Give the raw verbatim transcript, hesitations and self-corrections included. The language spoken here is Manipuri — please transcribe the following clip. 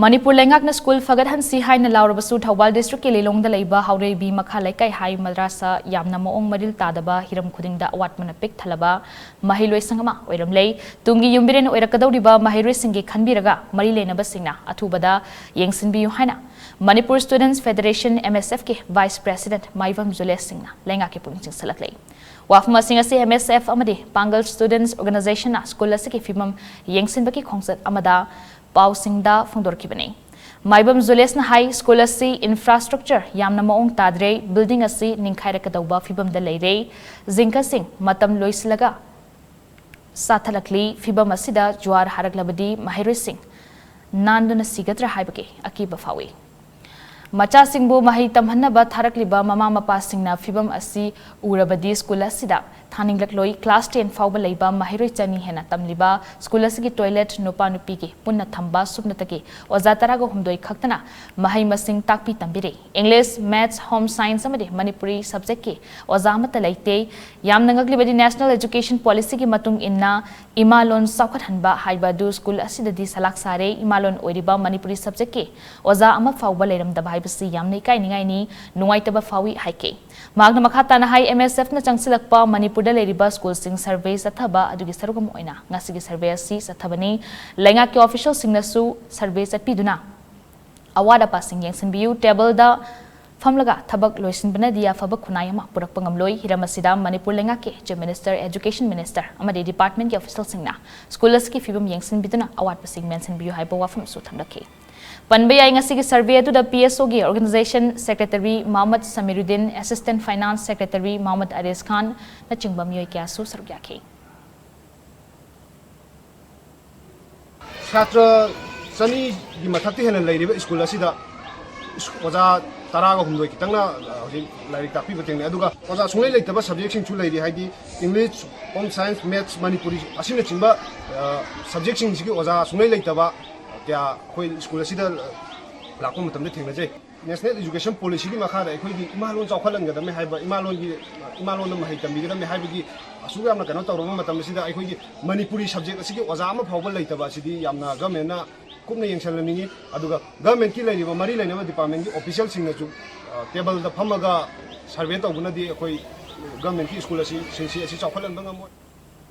ꯃꯅꯤꯄꯨꯔ ꯂꯩꯉꯥꯛꯅ ꯁ꯭ꯀꯨꯜ ꯐꯒꯠꯍꯟꯁꯤ ꯍꯥꯏꯅ ꯂꯥꯎꯔꯕꯁꯨ, ꯊꯧꯕꯥꯜ ꯗꯤꯁꯇ꯭ꯔꯤꯛꯀꯤ ꯂꯤꯂꯣꯡꯗ ꯂꯩꯕ ꯍꯥꯎꯔꯩꯕꯤ ꯃꯈꯥ ꯂꯩꯀꯥꯏ ꯍꯥꯏ ꯃꯗ꯭ꯔꯥꯁꯥ ꯌꯥꯝꯅ ꯃꯑꯣꯡ ꯃꯔꯤꯜ ꯇꯥꯗꯕ, ꯍꯤꯔꯝ ꯈꯨꯗꯤꯡꯗ ꯑꯋꯥꯠꯄꯅ ꯄꯤꯛ ꯊꯜꯂꯕ ꯃꯍꯩꯔꯣꯏꯁꯪ ꯑꯃ ꯑꯣꯏꯔꯝꯂꯦ꯫ ꯇꯨꯡꯒꯤ ꯌꯨꯝꯕꯤꯔꯦꯟ ꯑꯣꯏꯔꯛꯀꯗꯧꯔꯤꯕ ꯃꯍꯩꯔꯣꯏꯁꯤꯡꯒꯤ ꯈꯟꯕꯤꯔꯒ ꯃꯔꯤ ꯂꯩꯅꯕꯁꯤꯡꯅ ꯑꯊꯨꯕꯗ ꯌꯦꯡꯁꯤꯟꯕꯤꯌꯨ ꯍꯥꯏꯅ ꯃꯅꯤꯄꯨꯔ ꯁ꯭ꯇꯨꯗꯦꯟꯠꯁ ꯐꯦꯗꯔꯦꯁꯟ, ꯑꯦꯝ ꯑꯦꯁ ꯑꯦꯐꯀꯤ ꯚꯥꯏꯁ ꯄ꯭ꯔꯦꯁꯤꯗꯦꯟꯠ ꯃꯥꯏꯕꯝ ꯖꯨꯂꯦꯁ ꯁꯤꯡꯅ ꯂꯩꯉꯥꯛꯀꯤ ꯄꯨꯛꯅꯤꯡ ꯆꯤꯡꯁꯤꯜꯂꯛꯂꯦ꯫ ꯋꯥꯐꯝ ꯑꯁꯤꯡ ꯑꯁꯤ ꯑꯦꯝ ꯑꯦꯁ ꯑꯦꯐ ꯑꯃꯗꯤ ꯄꯥꯡꯒꯜ ꯁ꯭ꯇꯨꯗꯦꯟꯠꯁ ꯑꯣꯔꯒꯅꯥꯏꯖꯦꯁꯟꯅ ꯁ꯭ꯀꯨꯜ ꯑꯁꯤꯒꯤ ꯐꯤꯕꯝ ꯌꯦꯡꯁꯤꯟꯕꯒꯤ ꯈꯣꯡꯆꯠ ꯑꯃꯗ ꯄꯥꯎꯁꯤꯡꯗ ꯐꯣꯡꯗꯣꯔꯛꯈꯤꯕꯅꯤ꯫ ꯃꯥꯏꯕꯝ ꯖꯨꯂꯦꯁꯅ ꯍꯥꯏ, ꯁ꯭ꯀꯨꯜ ꯑꯁꯤ ꯏꯟꯐ꯭ꯔꯥꯁ꯭ꯇ꯭ꯔꯛꯆꯔ ꯌꯥꯝꯅ ꯃꯑꯣꯡ ꯇꯥꯗ꯭ꯔꯦ, ꯕꯤꯜꯗꯤꯡ ꯑꯁꯤ ꯅꯤꯡꯈꯥꯏꯔꯛꯀꯗꯧꯕ ꯐꯤꯕꯝꯗ ꯂꯩꯔꯦ, ꯖꯤꯡꯒꯁꯤꯡ ꯃꯇꯝ ꯂꯣꯏꯁꯤꯜꯂꯒ ꯆꯥꯊꯠꯂꯛꯂꯤ꯫ ꯐꯤꯕꯝ ꯑꯁꯤꯗ ꯖꯨꯋꯥꯔ ꯍꯥꯔꯛꯂꯕꯗꯤ ꯃꯍꯩꯔꯣꯏꯁꯤꯡ ꯅꯥꯟꯗꯨꯅ ꯁꯤꯒꯗ꯭ꯔꯥ ꯍꯥꯏꯕꯒꯤ ꯑꯀꯤꯕ ꯐꯥꯎꯏ꯫ ꯃꯆꯥꯁꯤꯡꯕꯨ ꯃꯍꯩ ꯇꯝꯍꯟꯅꯕ ꯊꯥꯔꯛꯂꯤꯕ ꯃꯃꯥ ꯃꯄꯥꯁꯤꯡꯅ ꯐꯤꯕꯝ ꯑꯁꯤ ꯎꯔꯕꯗꯤ ꯁ꯭ꯀꯨꯜ ꯑꯁꯤꯗ ꯊꯥꯅꯤꯡꯂꯛꯂꯣꯏ꯫ ꯀ꯭ꯂꯥꯁ ꯇꯦꯟ ꯐꯥꯎꯕ ꯂꯩꯕ ꯃꯍꯩꯔꯣꯏ ꯆꯅꯤ ꯍꯦꯟꯅ ꯇꯝꯂꯤꯕ ꯁ꯭ꯀꯨꯜ ꯑꯁꯤꯒꯤ ꯇꯣꯏꯂꯦꯠ ꯅꯨꯄꯥ ꯅꯨꯄꯤꯒꯤ ꯄꯨꯟꯅ ꯊꯝꯕ ꯁꯨꯞꯅꯇꯒꯤ ꯑꯣꯖꯥ ꯇꯔꯥꯒ ꯍꯨꯝꯗꯣꯏ ꯈꯛꯇꯅ ꯃꯍꯩ ꯃꯁꯤꯡ ꯇꯥꯛꯄꯤ ꯇꯝꯕꯤꯔꯤ꯫ ꯏꯪꯂꯤꯁ, ꯃꯦꯊꯁ, ꯍꯣꯝ ꯁꯥꯏꯟꯁ ꯑꯃꯗꯤ ꯃꯅꯤꯄꯨꯔꯤ ꯁꯕꯖꯦꯛꯀꯤ ꯑꯣꯖꯥ ꯑꯃꯠꯇ ꯂꯩꯇꯦ꯫ ꯌꯥꯝꯅ ꯉꯛꯂꯤꯕꯗꯤ, ꯅꯦꯁꯅꯦꯜ ꯑꯦꯖꯨꯀꯦꯁꯟ ꯄꯣꯂꯤꯁꯤꯒꯤ ꯃꯇꯨꯡ ꯏꯟꯅ ꯏꯃꯥꯂꯣꯟ ꯆꯥꯎꯈꯠꯍꯟꯕ ꯍꯥꯏꯕ ꯑꯗꯨ ꯁ꯭ꯀꯨꯜ ꯑꯁꯤꯗꯗꯤ ꯁꯂꯥꯛ ꯁꯥꯔꯦ꯫ ꯏꯃꯥꯂꯣꯟ ꯑꯣꯏꯔꯤꯕ ꯃꯅꯤꯄꯨꯔꯤ ꯁꯕꯖꯦꯛꯀꯤ ꯑꯣꯖꯥ ꯑꯃ ꯐꯥꯎꯕ ꯂꯩꯔꯝꯗꯕ ꯍꯥꯏꯕꯁꯤ ꯌꯥꯝꯅ ꯏꯀꯥꯏꯅꯤꯡꯉꯥꯏꯅꯤ, ꯅꯨꯡꯉꯥꯏꯇꯕ ꯐꯥꯎꯏ ꯍꯥꯏꯈꯤ꯫ ꯃꯍꯥꯛꯅ ꯃꯈꯥ ꯇꯥꯅ ꯍꯥꯏ, ꯑꯦꯝ ꯑꯦꯁ ꯑꯦꯐꯅ ꯆꯪꯁꯤꯜꯂꯛꯄ ꯃꯅꯤꯄꯨꯔꯗ ꯂꯩꯔꯤꯕ ꯁ꯭ꯀꯨꯜꯁꯤꯡ ꯁꯔꯚꯦ ꯆꯠꯊꯕ ꯑꯗꯨꯒꯤ ꯁꯔꯨꯛ ꯑꯃ ꯑꯣꯏꯅ ꯉꯁꯤꯒꯤ ꯁꯔꯚꯦ ꯑꯁꯤ ꯆꯠꯊꯕꯅꯤ꯫ ꯂꯩꯉꯥꯛꯀꯤ ꯑꯣꯐꯤꯁꯤꯌꯦꯜꯁꯤꯡꯅꯁꯨ ꯁꯔꯚꯦ ꯆꯠꯄꯤꯗꯨꯅ ꯑꯋꯥꯠ ꯑꯄꯥꯁꯤꯡ ꯌꯦꯡꯁꯤꯟꯕꯤꯌꯨ꯫ ꯇꯦꯕꯜꯗ ꯐꯝꯂꯒ ꯊꯕꯛ ꯂꯣꯏꯁꯤꯟꯕꯅꯗꯤ ꯑꯐꯕ ꯈꯨꯟꯅꯥꯏ ꯑꯃ ꯄꯨꯔꯛꯄ ꯉꯝꯂꯣꯏ꯫ ꯍꯤꯔꯝ ꯑꯁꯤꯗ ꯃꯅꯤꯄꯨꯔ ꯂꯩꯉꯥꯛꯀꯤ ꯆꯤꯐ ꯃꯤꯅꯤꯁꯇꯔ, ꯑꯦꯖꯨꯀꯦꯁꯟ ꯃꯤꯅꯤꯁꯇꯔ ꯑꯃꯗꯤ ꯗꯤꯄꯥꯔꯠꯃꯦꯟꯠꯀꯤ ꯑꯣꯐꯤꯁꯤꯌꯦꯜꯁꯤꯡꯅ ꯁ꯭ꯀꯨꯜ ꯑꯁꯤꯒꯤ ꯐꯤꯕꯝ ꯌꯦꯡꯁꯤꯟꯕꯤꯗꯨꯅ ꯑꯋꯥꯠꯄꯁꯤꯡ ꯃꯦꯟꯁꯤꯟꯕꯤꯌꯨ ꯍꯥꯏꯕ ꯋꯥꯐꯝꯁꯨ ꯊꯝꯂꯛꯈꯤ꯫ ꯄꯟꯕ ꯌꯥꯏ, ꯉꯁꯤꯒꯤ ꯁꯔꯚꯦ ꯑꯗꯨꯗ ꯄꯤ ꯑꯦꯁ ꯑꯣꯒꯤ organization secretary Mohammad Samiruddin, assistant finance secretary Mohammad Aris ꯈꯥꯟꯅꯆꯤꯡꯕ ꯃꯤꯑꯣꯏ ꯀꯌꯥꯁꯨ ꯁꯔꯨꯛ ꯌꯥꯈꯤ꯫ ꯁꯥꯇ꯭ꯔ ꯆꯅꯤꯒꯤ ꯃꯊꯛꯇ ꯍꯦꯟꯅ ꯂꯩꯔꯤꯕ ꯁ꯭ꯀꯨꯜ ꯑꯁꯤꯗ ꯑꯣꯖꯥ ꯇꯔꯥꯒ ꯍꯨꯝꯗꯣꯏ ꯈꯤꯇꯪꯅ, ꯑ, ꯍꯧꯖꯤꯛ ꯂꯥꯏꯔꯤꯛ ꯇꯥꯛꯄꯤꯕ ꯊꯦꯡꯅꯩ꯫ ꯑꯗꯨꯒ ꯑꯣꯖꯥ ꯁꯨꯡꯂꯩ ꯂꯩꯇꯕ ꯁꯕꯖꯦꯛꯁꯤꯡꯁꯨ ꯂꯩꯔꯤ, ꯍꯥꯏꯗꯤ ꯏꯪꯂꯤꯁ, ꯍꯣꯝ ꯁꯥꯏꯟꯁ, ꯃꯦꯠꯁ, ꯃꯅꯤꯄꯨꯔꯤ ꯑꯁꯤꯅꯆꯤꯡꯕ, ꯑ, ꯁꯕꯖꯦꯛꯁꯤꯡꯁꯤꯒꯤ ꯑꯣꯖꯥ ꯁꯨꯡꯂꯩ ꯂꯩꯇꯕ ꯀꯌꯥ ꯑꯩꯈꯣꯏ ꯁ꯭ꯀꯨꯜ ꯑꯁꯤꯗ, ꯑ, ꯂꯥꯛꯄ ꯃꯇꯝꯗ ꯊꯦꯡꯅꯖꯩ꯫ ꯅꯦꯁꯅꯦꯜ ꯑꯦꯖꯨꯀꯦꯁꯟ ꯄꯣꯂꯤꯁꯤꯒꯤ ꯃꯈꯥꯗ ꯑꯩꯈꯣꯏꯒꯤ ꯏꯃꯥ ꯂꯣꯟ ꯆꯥꯎꯈꯠꯍꯟꯒꯗꯕꯅꯤ ꯍꯥꯏꯕ, ꯏꯃꯥ ꯂꯣꯟꯒꯤ, ꯏꯃꯥ ꯂꯣꯟꯗ ꯃꯍꯩ ꯇꯝꯕꯤꯒꯗꯕꯅꯤ ꯍꯥꯏꯕꯒꯤ ꯑꯁꯨꯛ ꯌꯥꯝꯅ ꯀꯩꯅꯣ ꯇꯧꯔꯕ ꯃꯇꯝ ꯑꯁꯤꯗ ꯑꯩꯈꯣꯏꯒꯤ ꯃꯅꯤꯄꯨꯔꯤ ꯁꯕꯖꯦꯛ ꯑꯁꯤꯒꯤ ꯑꯣꯖꯥ ꯑꯃ ꯐꯥꯎꯕ ꯂꯩꯇꯕ ꯑꯁꯤꯗꯤ ꯌꯥꯝꯅ ꯒꯚꯔꯟꯃꯦꯟꯠꯅ ꯀꯨꯞꯅ ꯌꯦꯡꯁꯤꯜꯍꯟꯅꯤꯡꯉꯤ꯫ ꯑꯗꯨꯒ ꯒꯚꯔꯟꯃꯦꯟꯠꯀꯤ ꯂꯩꯔꯤꯕ ꯃꯔꯤ ꯂꯩꯅꯕ ꯗꯤꯄꯥꯔꯠꯃꯦꯟꯠꯀꯤ ꯑꯣꯐꯤꯁꯤꯌꯦꯜꯁꯤꯡꯅꯁꯨ, ꯑ, ꯇꯦꯕꯜꯗ ꯐꯝꯃꯒ ꯁꯔꯚꯦ ꯇꯧꯕꯅꯗꯤ ꯑꯩꯈꯣꯏ ꯒꯚꯔꯟꯃꯦꯟꯠꯀꯤ ꯁ꯭ꯀꯨꯜ ꯑꯁꯤ, ꯁꯤꯡꯁꯤ ꯑꯁꯤ ꯆꯥꯎꯈꯠꯍꯟꯕ ꯉꯝꯃꯣꯏ꯫